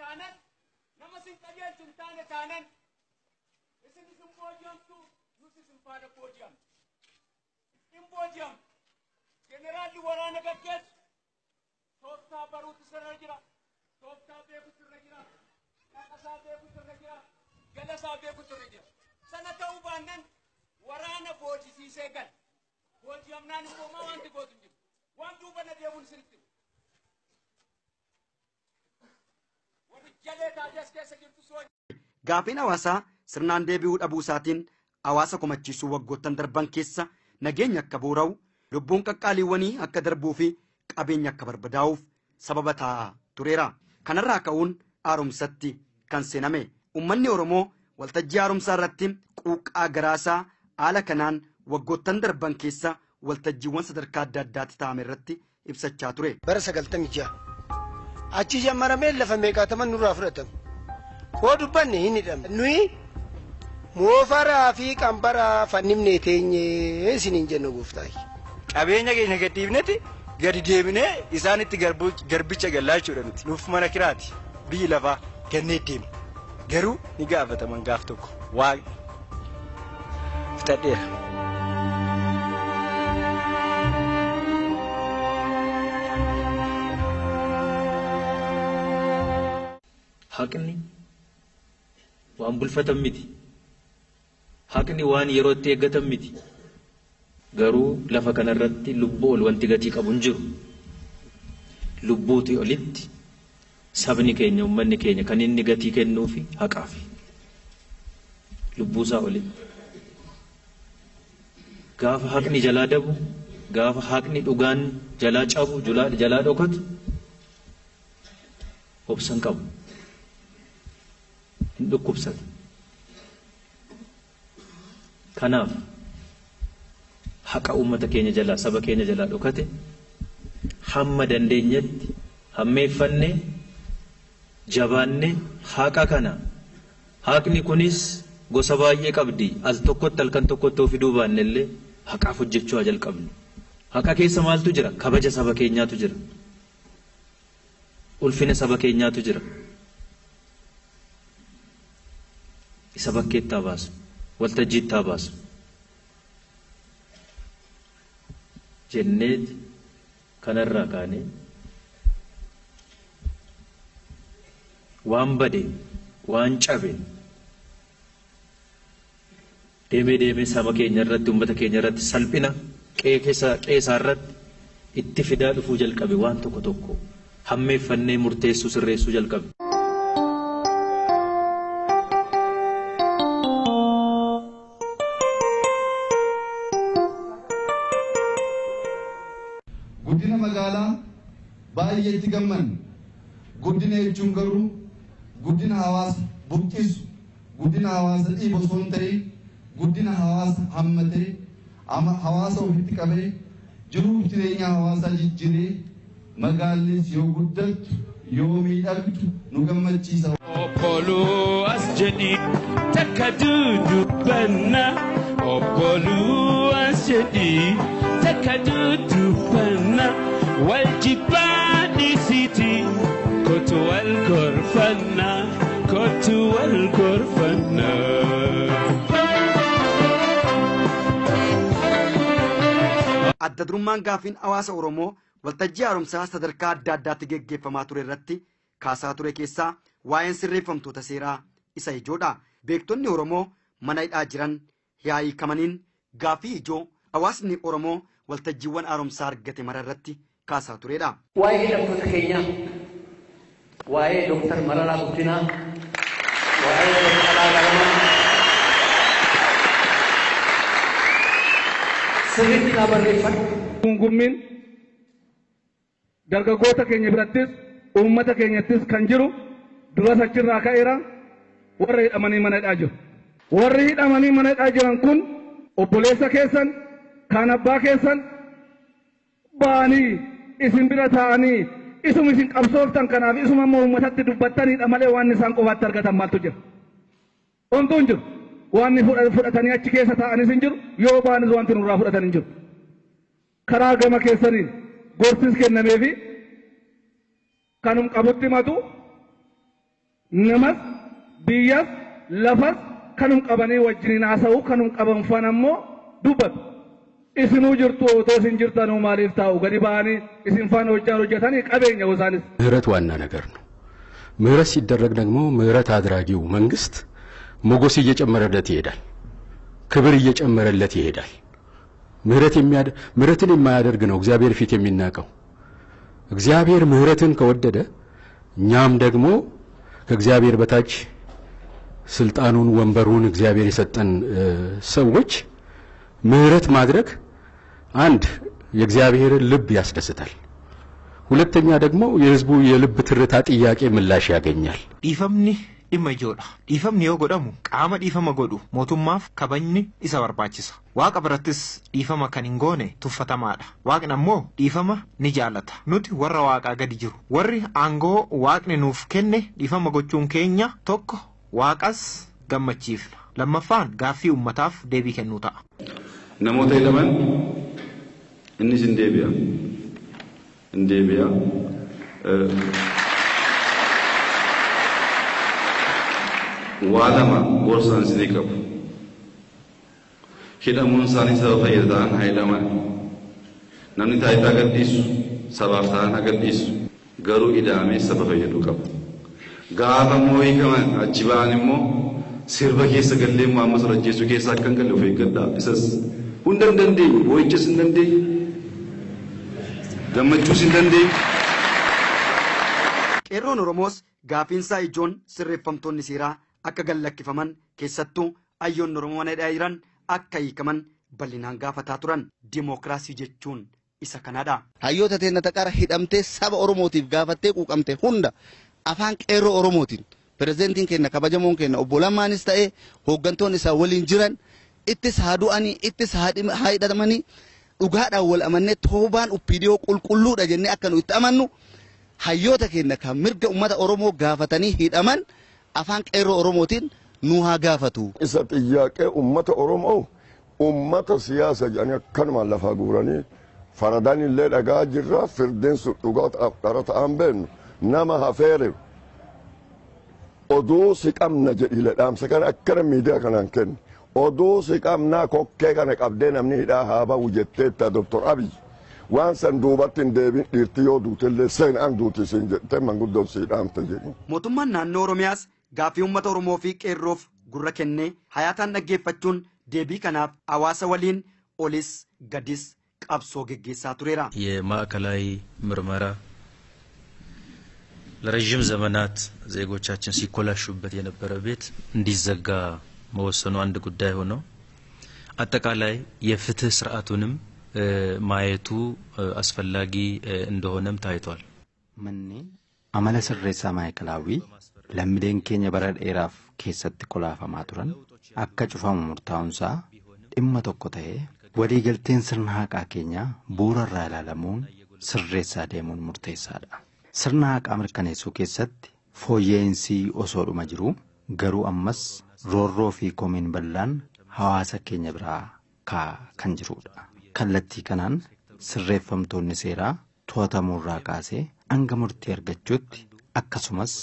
Taanan nama sin qajeelchu hin taane taanan isin isin booji'amtu, nus isin faana booji'amtu. Hin booji'amtu. Jeneraalli waraana gaggeessu tooftaa baruutu sirra jira. Tooftaa beekutu irra jira. Dhaqasaa beekutu irra jira. Galasaa beekutu irra jira. Sana ta'uu baannan waraana boojisiisee gala. Booji'amnaan immoo maa wanti gootu hin jiru. Waan duuba na deemuun isinitti himu. Warri jalee taatee as keessa jirtu soo. Gaafiin hawaasaa sirnaan deebi'uu dhabuu isaatiin hawaasa komachiisuu waggoottan darban keessa nageenya akka boora'u, lubbuun qaqqaaliiwwanii akka darbuu fi qabeenya akka barbadaa'uuf sababa ta'aa tureera. Kanarraa ka'uun haaromsatti kan seename. Uummanni Oromoo waltajjii haaromsaa irratti quuqqaa garaasaa haala kanaan waggoottan darban keessa waltajjiiwwan sadarkaa adda addaatti taa'ame irratti ibsachaa ture. Bara 96 achi jammaramee lafa meeqaataman nurraa fudhatame. Hoo dubbanne hin hidhamne. Nuyi moofaraa fi qambaraa fannifnee teenyee isiniin jenna gooftaa. Qabeenya keenya gadhiifnetti gadi deebinee isaanitti garbicha gallaa jechuudha nuti. Nuuf mana kiraati biyyi lafaa gannee deemna. Garuu ni gaafataman gaaf tokko waaqni fixadheera. Haqni waan bulfatan miti. Haqni waan yerootti eeggatan miti. Garuu lafa kanarratti lubbuu ol wanti gatii qabu hin jiru. Lubbuutii olitti sabni keenya, uummanni keenya kan inni gatii kennuufi haqaafi. Lubbuusaa olitti. Gaafa haqni jalaa dabu, gaafa haqni dhugaan jalaa cabu, jalaa dhokatu obsa hin qabu. Hin dhukkubsatu. Kanaaf haqa uummata keenya jalaa, saba keenya jalaa dhokate hamma dandeenyetti hammeeffannee jabaannee haqa kana, haqni kunis gosa baay'ee qabdi, al tokkotti halkan tokkotti ofii duubaanne illee haqaaf hojjechuu haa jalqabnu. Haqa keessa maaltu jira? Kabaja saba keenyaatu jira. Ulfina saba keenyaatu jira. Isa bakkeetti haa baasu, waltajjiitti haa baasu jenneet kanarraa kaanee waan bade, waan cabe deemee deemee saba keenya irratti, uummata keenya irratti salphina qe'ee isaa irratti itti fidaa dhufuu jalqabe waan tokko tokko hammeeffannee murteessuu sirreessuu jalqabe. Guddina magaalaa baay'eetti gammanna. Guddina jechuun garuu guddina hawaasa buqqisu, guddina hawaasa dhiibu osoo hin ta'in, guddina hawaasa hammatee, hawaasa ofitti qabee, jiruuf jireenya hawaasaa jijjiiree magaallis yoo guddattu, yoo miidhagdu nu gammachiisa. Obboluu as jedhi takka dudubbanna. Obboluu as jedhi takka dudubbanna. Wal jibbaa dhiisiti kootu wal gorfanna. Kootu wal gorfanna. Adda durummaan gaafiin hawaasa Oromoo waltajjii haaromsaa sadarkaa adda addaatti geggeeffamaa ture irratti kaasaa ture keessaa waa'een sirreeffamtoota seeraa isa ijoodha. Beektonni Oromoo mana hidhaa jiran hiikamaniin gaaffii ijoo hawaasni Oromoo waltajjiiwwan haaromsaa argate mara irratti kaasaa turedha. Waa'ee hidhamtoota keenyaa, waa'ee Dooktar Mararaa Guddinaa, waa'ee Baqqalaa Garbaa sirriitti naa barreeffadhu. Gungummiin dargaggoota keenya birattis uummata keenyattis kan jiru duras achirraa ka'eera, warra hidhamanii mana hidhaa jiru. Warri hidhamanii mana hidhaa jiran kun obboleessa keessan kan abbaa keessan ba'anii isin bira taa'anii isuma isin qabsooftan kanaaf isuma immoo uummatatti dubbattanidha malee waan isaan qofaatti argatan maaltu jira? Homtuu hin jiru. Waan fudhatanii achi keessa taa'anis hin jiru, yoo ba'anis wanti nurraa fudhatan hin jiru. Karaa gama keessaniin gorsis kennameefi kanum qabutti matu Namas biyyas lafas kanum qabanii wajjiniin haasa'u kanum qaban faana immoo dubbatu. Isinuu jirtu otoo isin jirtanuu maaliif taa'u gadi ba'anii isin faana hojjaan hojjetanii qabeenya isaanis. ምህረት ዋና ነገር ነው። ምህረት ሲደረግ ደግሞ ምህረት አድራጊው መንግስት ሞገስ እየጨመረለት ይሄዳል፣ ክብር እየጨመረለት ይሄዳል። ምህረትን የማያደርግ ነው እግዚአብሔር ፊት የሚናቀው። እግዚአብሔር ምህረትን ከወደደ እኛም ደግሞ ከእግዚአብሔር በታች ስልጣኑን ወንበሩን እግዚአብሔር የሰጠን ሰዎች ምህረት ማድረግ አንድ የእግዚአብሔርን ልብ ያስደስታል፣ ሁለተኛ ደግሞ የህዝቡ የልብ ትርታ ጥያቄ ምላሽ ያገኛል። Dhiifamni dhimma ijoodha. Dhiifamni yoo godhamu qaama dhiifama godhu mootummaaf kabajni isa barbaachisa. Waaqa birattis dhiifama kan hin goone tuffatamaadha. Waaqni ammoo dhiifama ni jaalata. Nuti warra waaqaa gadi jiru. Warri aangoo waaqni nuuf kenne dhiifama gochuun keenya tokko waaqas gammachiifna. Lammaffaan gaaffii uummataaf deebii kennuu ta'a. Namoota hidhaman innis hin deebi'a. Hin deebi'a. Waa lama gorsaan isinii qabu. Hidhamuun isaanii saba fayyada ta'an haa hidhaman. Namni taayitaa gadhiisu sabaaf ta'an haa gadhiisu. Garuu ida'amee saba fayyaduu qaba. Gaafa immoo hiikaman achi ba'an immoo sirba keessa gallee immoo ammas rajjeessuu keessa akka hin galle of eeggadhaa. Isas hunda hin dandeenyu, boo'ichas hin dandeenyu, gammachuus hin dandeenyu. Qeerroon Oromoos gaafiinsaa ijoon sirreeffamtoonni seeraa akka gallakkifaman keessattuu hayyoonni Oromoo mana hidhaa jiran akka hiikaman bal'inaan gaafataa turan. Dimookiraasii jechuun isa kanadha. Hayyoota teenna taqara hidhamtee saba Oromootiif gaafattee quuqamte hunda afaan qeerroo Oromootiin pirezidentiin keenya kabajamoon keenya obbo Lammaanis ta'ee hooggantoonni isaa waliin jiran ittis haa du'anii ittis haa hidhamanii dhugaadhaan wal amannee toobaan OPDO qulqulluudha jennee akka nu itti amannu hayyoota keenya kan mirga uummata Oromoo gaafatanii hidhaman afaan qeerroo Oromootiin nu haa gaafatu. Isa xiyyaaqee uummata Oromoo uummata siyaasa jedhanii akkanumaan lafaa guuranii faradaan illee dhagaa jirra firdeen sun dhugaa dhara ta'an beennu nama hafeere oduu si qabna jedhile dhaamsa kana akkana miidiyaa kanaan kenni oduu si qabnaa kokkee kana qabdee namni hidhaa haa ba'u jetteetta Doktor Abiy waan san duubatti hin deebin dhiirti yoo duutellee seenaan duuti siin jettee manguddoon sii dhaamte jedhi. Mootummaan naannoo Oromiyaas gaaffii uummata Oromoo fi qeerroof gurra kennee hayaataan dhaggeeffachuun deebii kanaaf hawaasa waliin olis gadis qabsoo geggeessaa tureera. የማዕከላዊ ምርመራ ለረዥም ዘመናት ዜጎቻችን ሲኮላሹበት የነበረ ቤት እንዲዘጋ መወሰኑ አንድ ጉዳይ ሆኖ አጠቃላይ የፍትህ ስርዓቱንም ማየቱ አስፈላጊ እንደሆነም ታይቷል። Manni amala sirreessaa maayikalaawwii lammiileen keenya bara dheeraaf keessatti kolaafamaa turan akka cufamu murtaa'uunsaa dhimma tokko ta'ee waliigalteen sirna haqaa keenyaa bu'uurarraa ilaalamuun sirreessaa deemuun murteessaadha. Sirna haqaa mirkaneessuu keessatti fooyya'insi osoo dhuma jiru garuu ammas roorroo fi komiin bal'aan hawaasa keenya biraa kan jirudha. Kallattii kanaan sirreeffamtoonni seeraa to'atamuurraa kaasee hanga murtii argachuutti akkasumas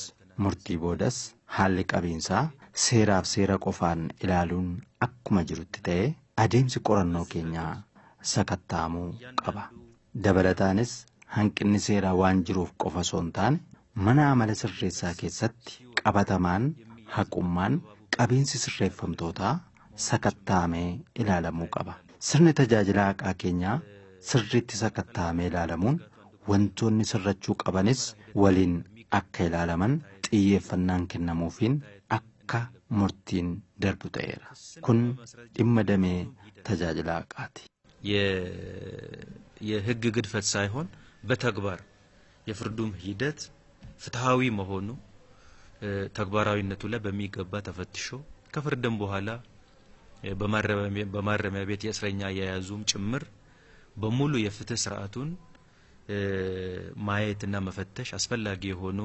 murtii boodas haalli qabiinsaa seeraaf seera qofaan ilaaluun akkuma jirutti ta'ee adeemsi qorannoo keenyaa sakatta'amuu qaba. Dabalataanis hanqinni seeraa waan jiruuf qofa osoo hin taane mana amala sirreessaa keessatti qabatamaan haqummaan qabiinsi sirreeffamtootaa sakatta'amee ilaalamuu qaba. Sirni tajaajila haqaa keenyaa sirriitti sakatta'amee ilaalamuun wantoonni sirrachuu qabanis waliin akka ilaalaman xiyyeeffannaan kennamuufiin akka murtiin darbu ta'eera. Kun dhimma damee tajaajila haqaati. የህግ ግድፈት ሳይሆን በተግባር የፍርዱም ሂደት ፍትሃዊ መሆኑ ተግባራዊነቱ ላይ በሚገባ ተፈትሾ ከፍርድም በኋላ በማረሚያ ቤት የእስረኛ አያያዙም ጭምር በሙሉ የፍትህ ስርዓቱን ማየትና መፈተሽ አስፈላጊ የሆኑ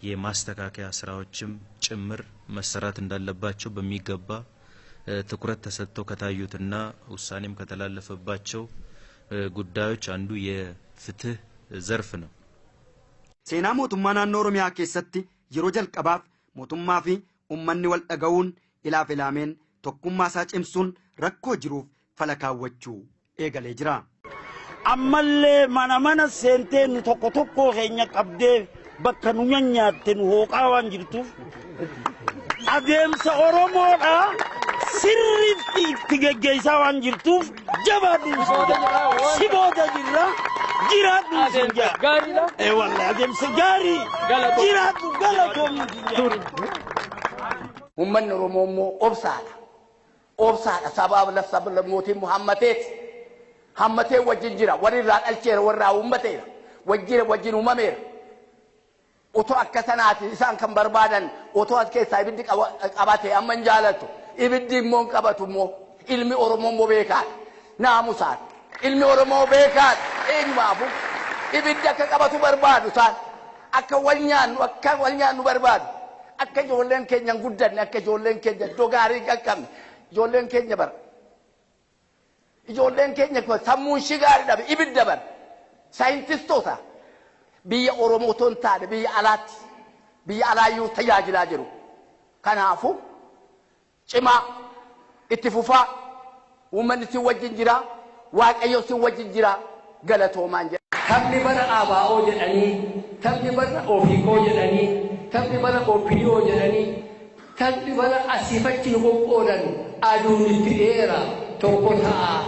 የማስተካከያ ስራዎችም ጭምር መሰራት እንዳለባቸው በሚገባ ትኩረት ተሰጥተው ከታዩትና ውሳኔም ከተላለፈባቸው ጉዳዮች አንዱ የፍትህ ዘርፍ ነው። Seenaa mootummaa naannoo Oromiyaa keessatti yeroo jalqabaaf mootummaa fi uummanni wal dhaga'uun ilaaf ilaameen tokkummaa isaa cimsuun rakkoo jiruuf fala kaawwachuu eegalee jira. Ammallee mana mana seentee nu tokko tokko keenya qabdee bakka nu nyaatte nu hooqaa waan jirtuuf adeemsa Oromoodha sirriitti itti geggeessaa waan jirtuuf jabaadhu si booda jirra jiraadhu sin jaa. Wallahi adeemsa gaarii jiraadhu galatoomnu. Uummanni Oromoo immoo obsaadha. Obsaadha sabaaf lafsa mootiin Muhammadeeti. Hammatee wajjin jira warri irraa dhalcheera warraa uummateera wajjin wajjin uumameera. Otoo akka sanaati isaan kan barbaadan otoo as keessaa ibiddi qabate amma hin jaalatu. Ibiddi immoo hin qabatu immoo ilmi Oromoo immoo beekaadha. Naamusaadha. Ilmi Oromoo beekaadha. Eenyumaafu ibiddi akka qabatu barbaadu isaan akka wal nyaannu akka wal nyaannu barbaadu. Akka ijoolleen keenya hin guddanne akka ijoolleen keenya iddoo gaarii hin qaqqabne ijoolleen keenya bara. Ijoolleen keenya kun sammuun ishii gaarii dhabe ibidda bara. Saayintistoota biyya Oromoo otoo hin taane biyya alaatti biyya alaayyuu tajaajilaa jiru. Kanaafuu cimaa itti fufaa uummanni si wajjin jira Waaqayyo si wajjin jira galatoomaan jedha. Taphni bara ABO jedhanii, taphni bara OFIKO jedhanii, taphni bara OPDO jedhanii, taphni bara asiifachi nu qoqqoodan aduun itti dheera tokko ta'a.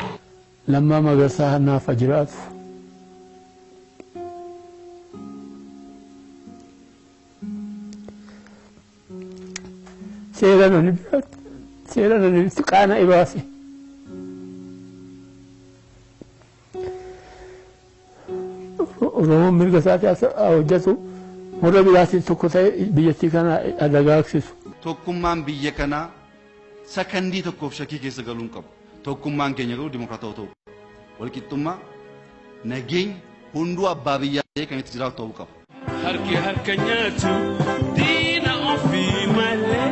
Lammaa Magarsaa naaf haa jiraatu. Seera nani biraatti seera nani itti qaana ibaase. Oromoon mirga isaatii haa hojjetu warra biraatiin tokko ta'e biyyattii kana dagaagsisu. Tokkummaan biyya kanaa sakandii tokkoof shakkii keessa galuu hin qabu. Tokkummaan keenya garuu dimokiraatawaa ta'uu qaba. Walqixxummaa nageenya hunduu abbaa biyyaa ta'ee kan itti jiraatu ta'uu qaba. Harki harka nyaatu diina ofii malee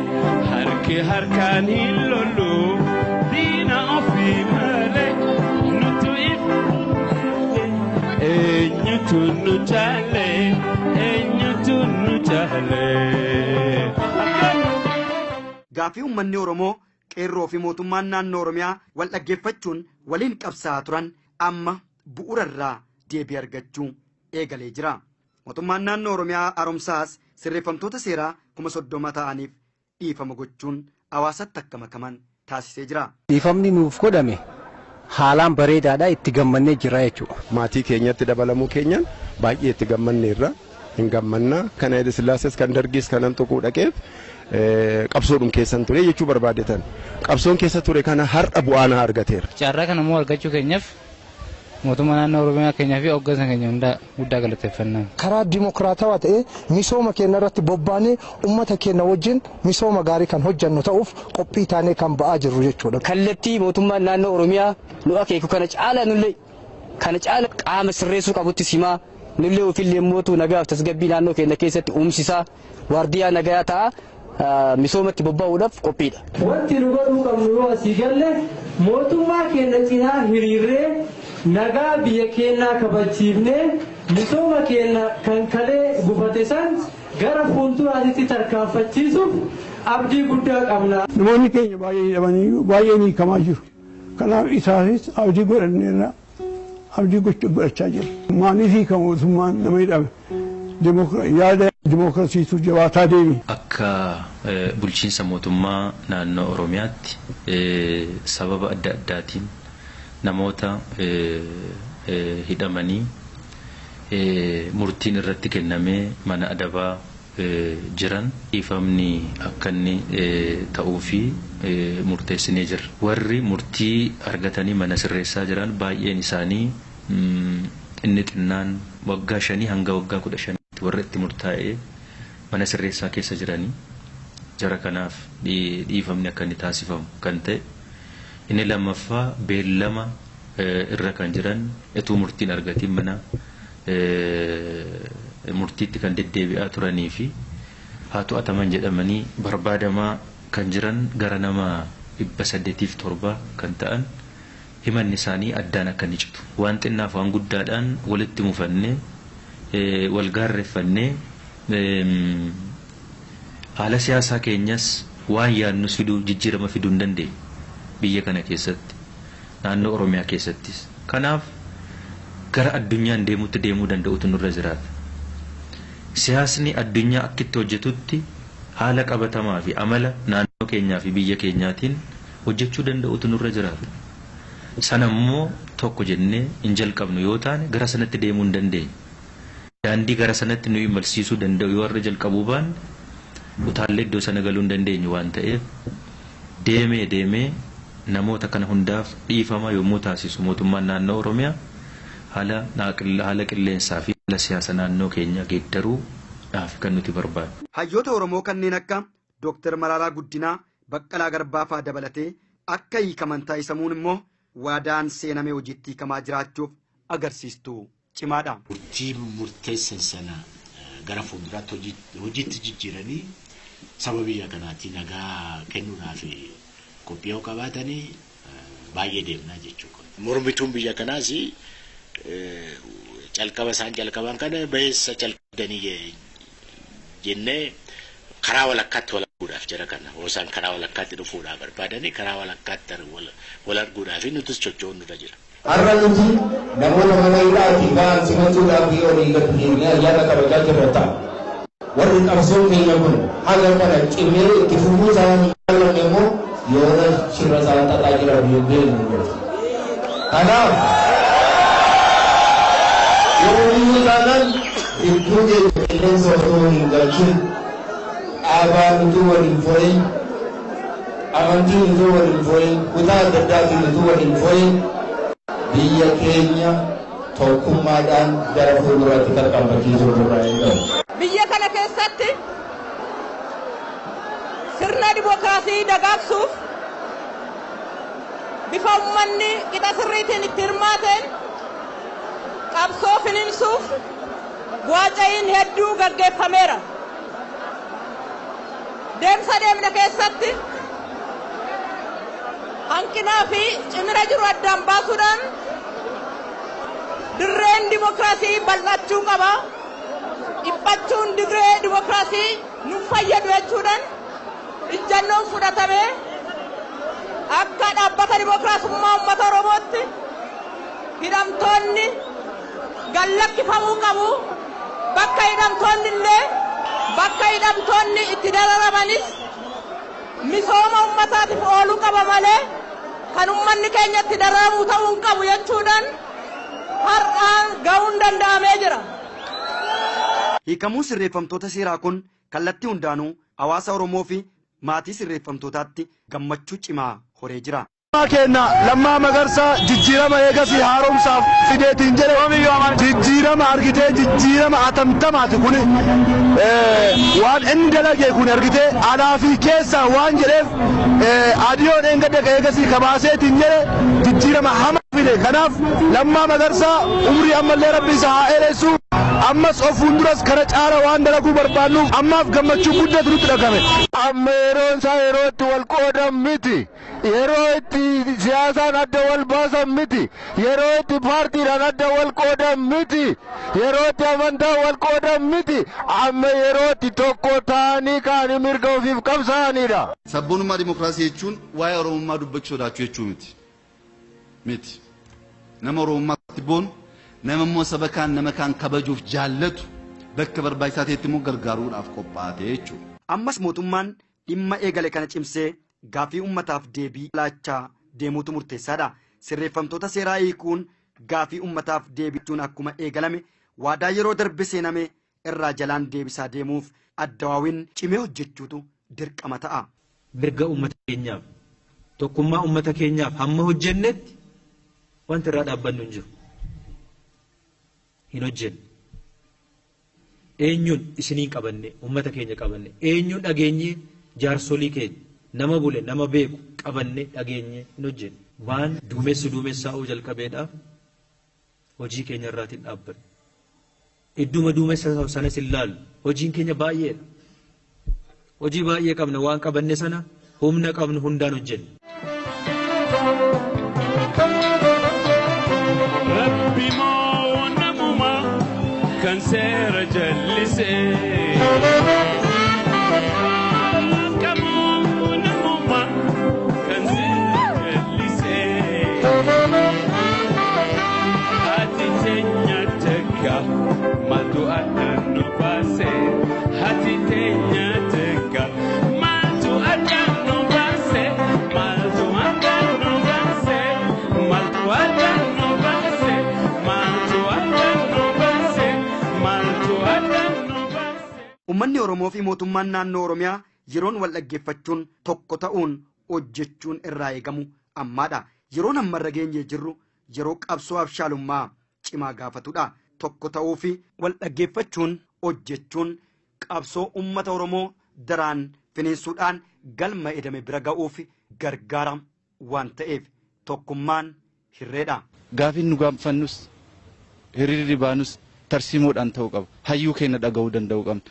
harki harkaan hin lolu diina ofii malee nutu if eenyutu nu jaale eenyutu nu jaale. Gaaffii uummanni Oromoo qeerroo fi mootummaan naannoo Oromiyaa wal dhaggeeffachuun waliin qabsaa'aa turan amma bu'uura irraa deebii argachuu eegalee jira. Mootummaan naannoo Oromiyaa haaromsaas sirreeffamtoota seeraa 30,000 ta'aniif dhiifama gochuun hawaasatti akka makaman taasisee jira. Dhiifamni nuuf godhame haalaan bareedaadha itti gammannee jira jechuudha. Maatii keenyatti dabalamuu keenyaan baay'ee itti gammanneerra hin gammanna. Kan Haayile Sillaasees kan Dargis kanan tuquu dhaqeef qabsoodhum keessan ture jechuu barbaadetan. Qabsoon keessa ture kana har'a bu'aa naa argateera. Carraa kana immoo argachuu keenyaaf mootummaa naannoo Oromiyaa keenyaa fi hooggansa keenya hundaa guddaa galateeffanna. Karaa dimokiraatawaa ta'ee misooma keenya irratti bobbaanee uummata keenya wajjin misooma gaarii kan hojjennu ta'uuf qophii taanee kan ba'aa jirru jechuudha. Kallattii mootummaan naannoo Oromiyaa nu akeeku kana caala nullee kana caala qaama sirreessuu qabutti simaa nullee ofillee mootuu nagaaf tasgabbii naannoo keenya keessatti uumsisaa waardiyaa nagayaa ta'a. Misoomatti bobba'uudhaaf qophiidha. Wanti nu godhuu qabnu yoo asii galle mootummaa keenya cinaa hiriirree nagaa biyya keenyaa kabachiifnee misooma keenya kan kalee gufate san gara fuulduraatti tarkaanfachiisuuf abdii guddaa qabna. Namoonni keenya baay'ee hidhamanii baay'ee hiikamaa jiru. Kanaaf isaafis abdii godhanneerra abdii godhachaa jira. Maaliif hiika mootummaan nama hidhame? Yaada dimookiraasiitu jabaataa deemi. Akka bulchiinsa mootummaa naannoo Oromiyaatti sababa adda addaatiin namoota hidhamanii murtiin irratti kennamee mana adabaa jiran dhiifamni akka inni ta'uu fi murteessinee jirra. Warri murtii argatanii mana sirreessaa jiran baay'een isaanii inni xinnaan waggaa 5 hanga waggaa 15 warra itti murtaa'ee mana sirreessaa keessa jiranii jara kanaaf dhiifamni akka inni taasifamu kan ta'e inni lammaffaa beellama irra kan jiran utuu murtiin argatiin mana murtiitti kan deddeebi'aa turanii fi haa to'ataman jedhamanii barbaadamaa kan jiran gara nama 807 kan ta'an himanni isaanii addaan akka inni citu waan xinnaaf waan guddaadhaan walitti mufannee wal gaarreeffannee Haala siyaasaa keenyas waan yaadnus fiduu jijjiirama fiduu hin dandeenye biyya kana keessatti naannoo Oromiyaa keessattis. Kanaaf gara addunyaan deemutti deemuu danda'utu nurra jiraata. Siyaasni addunyaa akka itti hojjetutti haala qabatamaa fi amala naannoo keenyaa fi biyya keenyaatiin hojjechuu danda'utu nurra jiraata. Sana immoo tokko jennee hin jalqabnu yoo taane gara sanatti deemuu hin dandeenye. Daandii gara sanatti nu imalsiisuu danda'u yoo har'a jalqabuu baanne utaallee iddoo sana galuu hin dandeenyu waan ta'eef deemee deemee namoota kana hundaaf dhiifama yommuu taasisu mootummaan naannoo Oromiyaa haala qilleensaa fi haala siyaasa naannoo keenyaa geeddaruudhaaf kan nuti barbaadnu. Hayyoota Oromoo kanneen akka Dooktar Mararaa Guddinaa, Baqqalaa Garbaa fa'aa dabalatee akka hiikaman taasisamuun immoo waadaan seenamee hojiitti hiikamaa jiraachuuf agarsiistuu cimaadha. Murtii murteessan sana gara fuulduraatti hojiitti jijjiiranii saba biyya kanaatti nagaa kennuudhaaf qophii yoo qabaatanii baay'ee deemnaa jechuudha. Mormituun biyya kanaas calqaba isaan calqaban kana bayeessa calqabdanii jennee karaa walakkaatti wal arguudhaaf jara kana yoo isaan karaa walakkaatti dhufuudhaaf barbaadanii karaa walakkaatti wal arguudhaaf nutis socho'uun nurra jira. Har'a nuti namoota mana hidhaatii ba'an simachuudhaaf olii gad deemnee ayyaana kabajaa jirra ta'a. Warri qabsoon keenya kun haga kana cimee itti fufuu isaanii jaallanne immoo yoona shirra isaan xaxaa jiran hin beeknu. Kanaaf yoomiyyuu taanaan gidduu keenya qilleensa otoo hin galchin dhaabaan utuu wal hin fo'in amantiin utuu wal hin fo'in kutaa adda addaatiin utuu wal hin fo'in biyya keenya tokkummaadhaan gara fuulduraatti tarkaanfachiisuu irraa eegamu. Biyya kana keessatti sirna dimookiraasii dagaagsuuf bifa uummanni qixa sirriitiin itti hirmaateen qabsoo finiinsuuf bu'aaca'iin hedduu gaggeeffameera. Deemsa deemne keessatti hanqinaa fi cimina jiru addaan baasuudhaan dirreen dimookiraasii bal'achuu qaba. Dhiphachuun dirree dimookiraasii nu fayyadu jechuudhaan ijjannoon fudhatamee akka dhaabbata dimookiraasummaa uummata Oromootti hidhamtoonni gallakkifamuu qabu. Bakka hidhamtoonni illee bakka hidhamtoonni itti dararamanis misooma uummataatiif ooluu qaba malee kan uummanni keenya itti dararamuu ta'uu hin qabu jechuudhaan har'aan ga'uun danda'amee jira. Hiikamuun sirreeffamtoota seeraa kun kallattii hundaanuu hawaasa Oromoo fi maatii sirreeffamtootaatti gammachuu cimaa horee jira. Kenna Lammaa Magarsaa jijjiirama eegasii haaromsaaf fideetiin jedhe jijjiirama argitee jijjiirama atamtamaati kun waan inni dalage kun argitee alaa fi keessaa waan jedheef adiyoon eengadda eegasii kabaaseetiin jedhe jijjiirama hamaa fide. Kanaaf Lammaa Magarsaa umrii ammallee rabbi isa haa dheeressu ammas of fuulduras kana caala waan dalaguu barbaannuuf ammaaf gammachuu guddatu nutti dhagame. Amma yeroon isaa yeroo itti wal qoodan miti. Yeroo itti siyaasaan adda wal baasan miti. Yeroo itti paartiidhaan adda wal qoodan miti. Yeroo itti amantaan wal qoodan miti. Amma yeroo itti tokko ta'anii ka'anii mirga ofiif qabsaa'anidha. Sabboonummaa dimookiraasii jechuun waa'ee Oromummaa dubbachuu sodaachuu jechuu miti. Miti. Nama Oromummaatti boonu, nama immoo saba kaan nama kaan kabajuuf jaallatu bakka barbaachisaa ta'etti immoo gargaaruudhaaf qophaa'ate jechuudha. Ammas mootummaan dhimma eegale kana cimsee gaaffii uummataaf deebii laachaa deemuutu murteessaadha. Sirreeffamtoota seeraa hiikuun gaaffii uummataaf deebisuun akkuma eegalame waadaa yeroo darbe seename irraa jalaan deebisaa deemuuf addawaawiin cimee hojjechuutu dirqama ta'a. Mirga uummata keenyaaf tokkummaa uummata keenyaaf hamma hojjennetti wanti irraa dhaabbannu hin jiru. Hin hojjenne. Eenyuun isiniin qabanne uummata keenya qabanne eenyuun dhageenyee jaarsolii keenya nama bule nama beeku qabanne dhageenyee hin hojjenne. Waan duumessi duumessaa'uu jalqabeedhaaf hojii keenya irraatiin dhaabbanne. Idduma duumessa sanas hin laallu hojiin keenya baay'eedha. Hojii baay'ee qabna waan qabanne sana humna qabnu hundaan hojjenne. Rabbi moo namuma kan seera jallisee. baase hati teenya tenga maaltu addaan nu baase maaltu addaan nu baase maaltu addaan nu baase maaltu addaan nu baase maaltu addaan nu baase. Uummanni Oromoo fi mootummaan naannoo Oromiyaa yeroon wal dhaggeeffachuun tokko ta'uun hojjechuun irraa eegamu ammaadha. Yeroon ammarra geenyee jirru yeroo qabsoo abshaalummaa cimaa gaafatudha. Tokko ta'uu fi wal dhaggeeffachuun hojjechuun qabsoo uummata Oromoo daraan finiinsuudhaan galma edame bira ga'uuf gargaara waan ta'eef tokkummaan hirreedha. Gaafiin nu gaanfannus hiriirri baanus tarsiimoodhaan ta'uu qaba. Hayyuu keenya dhaga'uu danda'uu qabna.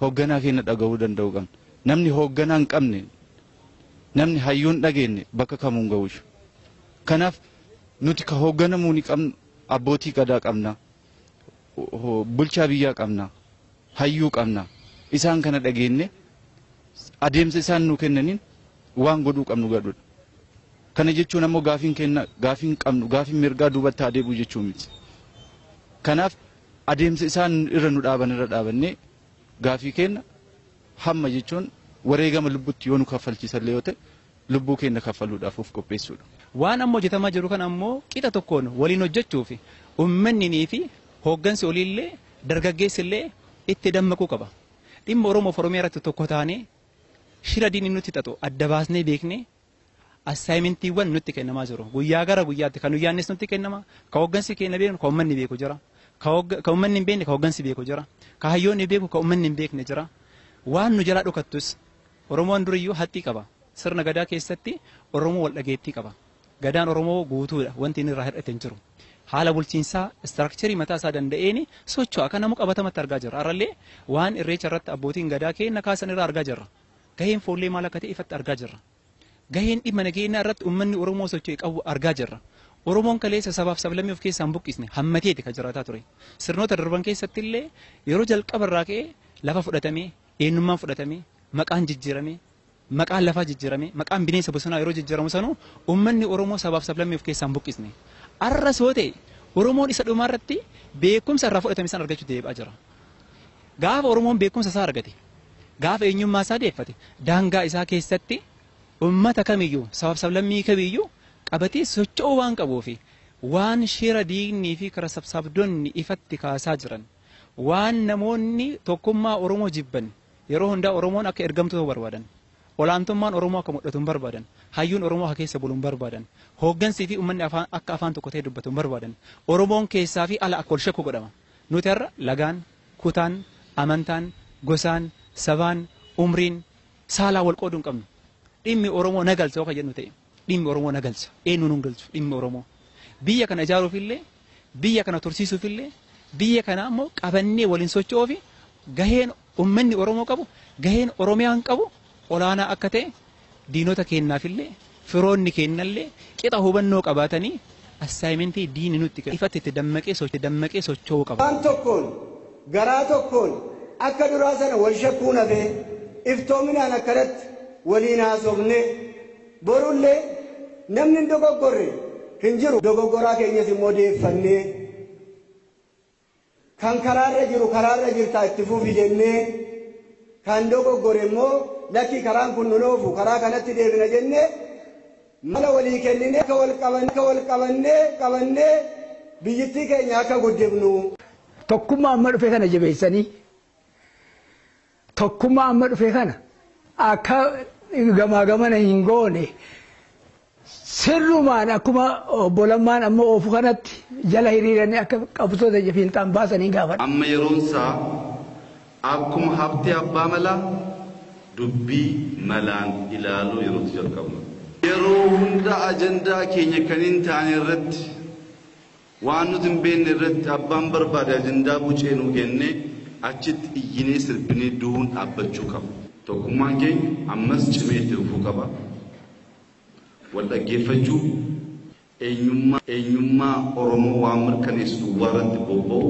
Hoogganaa keenya dhaga'uu danda'uu qabna. Namni hoogganaa hin qabne, namni hayyuu hin dhageenye bakka kamuu hin ga'u. Kanaaf nuti ka hoogganamuu ni qabnu abbootii gadaa qabna, bulchaa biyyaa qabna, hayyuu qabna. Isaan kana dhageenye adeemsa isaan nu kennaniin waan godhuu qabnu godhudha. Kana jechuun ammoo gaafiin kenna, gaafiin qabnu, gaafiin mirgaa duubatti adeemuu jechuu miti. Kanaaf adeemsa isaan irra nu dhaaban irra dhaabannee gaafii kenna hamma jechuun wareegama lubbutti yoo nu kaffalchiisallee yoo ta'e lubbuu keenya kaffaluudhaaf of qopheessuudha. Waan amma hojjetamaa jiru kana ammoo qixa tokkoon waliin hojjechuu fi uummanni fi hooggansi oliillee dargaggeessillee itti dammaquu qaba. Dhimma Oromoo fi Oromiyaa irratti tokko taanee shira diinni nutti xaxu adda baasnee beeknee assaayimintiiwwan nutti kennamaa jiru. Guyyaa gara guyyaatti kan guyyaannis nutti kennama. Ka hooggansi keenya beeknu ka uummanni beeku jira. Ka uummanni hin beekne ka hooggansi beeku jira. Ka hayyoonni beeku ka uummanni hin beekne jira. Waan nu jalaa dhokattus Oromoon duriyyuu haxxii qaba. Sirna gadaa keessatti Oromoo wal dhageettii qaba. Gadaan Oromoo guutuudha wanti inni irraa hir'ate hin jiru. Haala bulchiinsaa istiraakcharii mataa isaa danda'een socho'a kan namu qabatamatti argaa jirra. Har'allee waan irreecha irratti abbootiin gadaa keenya kaasan irraa argaa jirra. Gaheen foollee maal akka ta'e ifatti argaa jirra. Gaheen dhimma nageenyaa irratti uummanni Oromoo socho'e qabu argaa jirra. Oromoon kaleessa sabaaf sablammii of keessaa hin buqqisne hammateeti kan jiraataa ture. Sirnoota darban keessatti illee yeroo jalqaba irraa ka'ee lafa fudhatamee, eenyummaan fudhatamee, maqaan jijjiiramee, maqaan lafaa jijjiiramee, maqaan bineensa bosonaa yeroo jijjiiramu sanuu uummanni Oromoo sabaaf sablammii of keessaa hin buqqisne. Arras yoo ta'e Oromoon isa dhumaa irratti beekumsa irraa fudhatame san argachuu deebi'aa jira. Gaafa Oromoon beekumsa isaa argate, gaafa eenyummaa isaa deeffate, daangaa isaa keessatti uummata kamiyyuu sabaaf sablammii kamiyyuu qabatee socho'uu waan qabuu fi waan shira diinii fi karaa sabsabdoonni ifatti kaasaa jiran waan namoonni tokkummaa Oromoo jibban yeroo hundaa Oromoon akka ergamtuu ta'uu barbaadan. Olaantummaan Oromoo akka mul'atu hin barbaadan. Hayyuun Oromoo akka keessa bulu hin barbaadan. Hooggansii fi uummanni afaan akka afaan tokko ta'e dubbatu hin barbaadan. Oromoon keessaa fi ala akka wal shakku godhama. Nuti har'a lagaan, kutaan, amantaan, gosaan, sabaan, umriin, saalaan wal qooduu hin qabnu. Dhimmi Oromoo na galcha yoo jennu ta'e dhimmi Oromoo na galcha. Eenyuun hin galchu dhimmi Oromoo. Biyya kana ijaaruufillee, biyya kana tursiisuufillee, biyya kana ammoo qabannee waliin socho'uufi gaheen uummanni Oromoo qabu, gaheen Oromiyaan qabu olaanaa akka ta'e diinota keenyaafillee firoonni keenyallee qixa hubannoo qabaatanii assaayimentii diinni nutti ifatti itti dammaqee socho'uu qaba. Waan tokkoon garaa tokkoon akka duraa sana wal shakkuu nafee iftoominaan akkanatti waliin haasofne borullee namni hin dogoggorre hin jiru. Dogoggoraa keenyas immoo deeffannee kan karaarra jiru karaarra jirtaa itti fufi jennee kan dogoggore immoo lakki karaan kun nun oofu karaa kanatti deebina jennee mala walii kenninee akka wal qabannee biyyittii keenya akka guddifnu. Tokkummaa amma dhufe kana jabeessanii tokkummaa amma dhufe kana akka gamaa gamana hin goone sirrumaan akkuma obbo Lammaan amma oofu kanatti jala hiriiranii akka qabsoota fiinxaan baasanii gaafadha. Amma yeroon isaa akkuma haftee abbaa malaa dubbii malaan ilaaluu yerootti jalqabna. Yeroo hunda ajandaa keenya kan hin taane irratti waan nuti hin beekne irratti abbaan barbaade ajandaa bucee nuu kennee achitti iyyinee sirbinee du'uun dhaabbachuu qaba. Tokkummaan keenya ammas cimee itti fufuu qaba. Wal dhaggeeffachuu eenyummaa Oromoo waan mirkaneessu duwwaa irratti bobba'u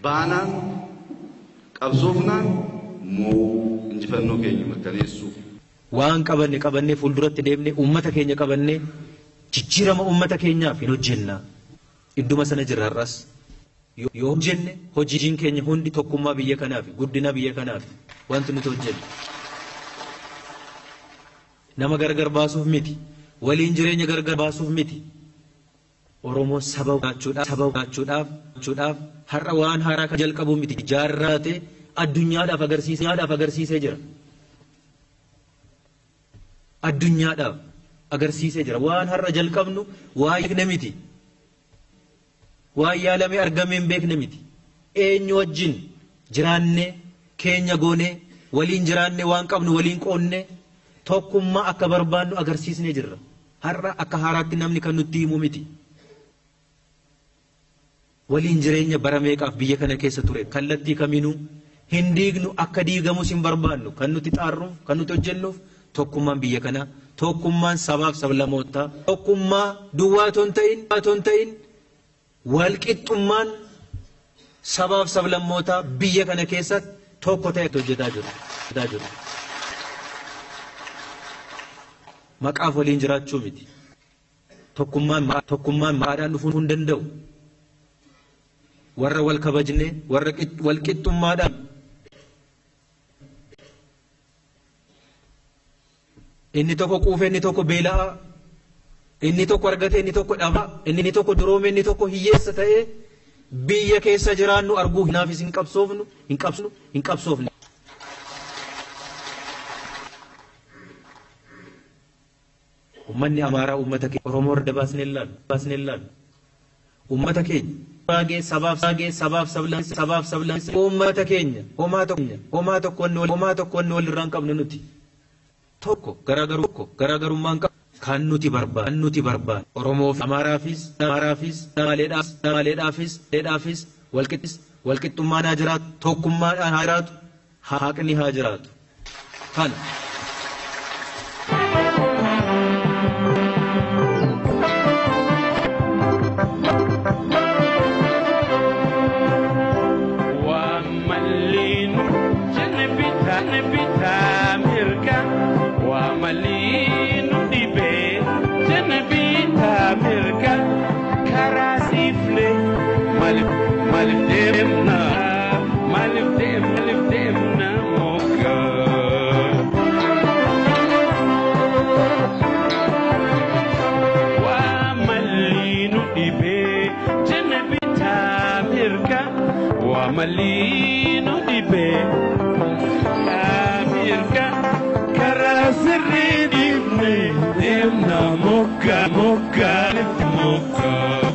baanaan qabsoofnaan moo injifannoo keenya mirkaneessuu. Waan qabanne qabannee fuulduratti deemnee uummata keenya qabannee jijjiirama uummata keenyaaf hin hojjenna. Idduma sana jirra har'as. Yoo hojjenne hojiin keenya hundi tokkummaa biyya kanaaf, guddina biyya kanaaf wanti nuti hojjennu. Nama gargar baasuuf miti, waliin jireenya gargar baasuuf miti. Oromoon saba jiraachuudhaaf har'a waan haaraa kan jalqabu miti, jaarraatee addunyaadhaaf agarsiisee jira. Addunyaadhaaf agarsiisee jira. Waan har'a jalqabnu waa beekne miti. Waan yaalamee argamee hin beekne miti. Eenyu wajjin jiraannee keenya goonee waliin jiraannee waan qabnu waliin qoonnee tokkummaa akka barbaannu agarsiisnee jirra. Har'a akka haaraatti namni kan nutti himu miti. Waliin jireenya bara meeqaaf biyya kana keessa ture kallattii kamiinuu hin diignu, akka diigamus hin barbaannu. Kan nuti xaarruuf, kan nuti hojjennuuf tokkummaan biyya kanaa, tokkummaan sabaaf sablammootaa, tokkummaa duwwaa otoo hin ta'in walqixxummaan sabaaf sablammootaa biyya kana keessatti tokko ta'e hojjetaa jiru. Maqaaf waliin jiraachuu miti. Tokkummaan maqaadhaan dhufuu hin danda'u. Warra wal kabajne, warra walqixxummaadhaan inni tokko quufe, inni tokko beela'aa, inni tokko argate, inni tokko dhabaa, inni tokko duroome, inni tokko hiyyeessa ta'ee biyya keessa jiraannu arguu hinaafis hin qabsoofne. Uummanni Amaaraa uummata keenya Oromoo irra baasnee ilaallu. Uummata keenya baagee sabaaf sablammoota uummata keenya homaa tokko wanni walirraa hin qabne nuti. Tokko garaagarummaan qabu kan nuti barbaannu Oromoof, Amaaraafis, Maaleedhaafis walqixxummaan haa jiraatu, tokkummaadhaan haa jiraatu, haqni haa jiraatu. Kana. Malino dibe Amirka karasirri dibne demna mokka mokka mokka.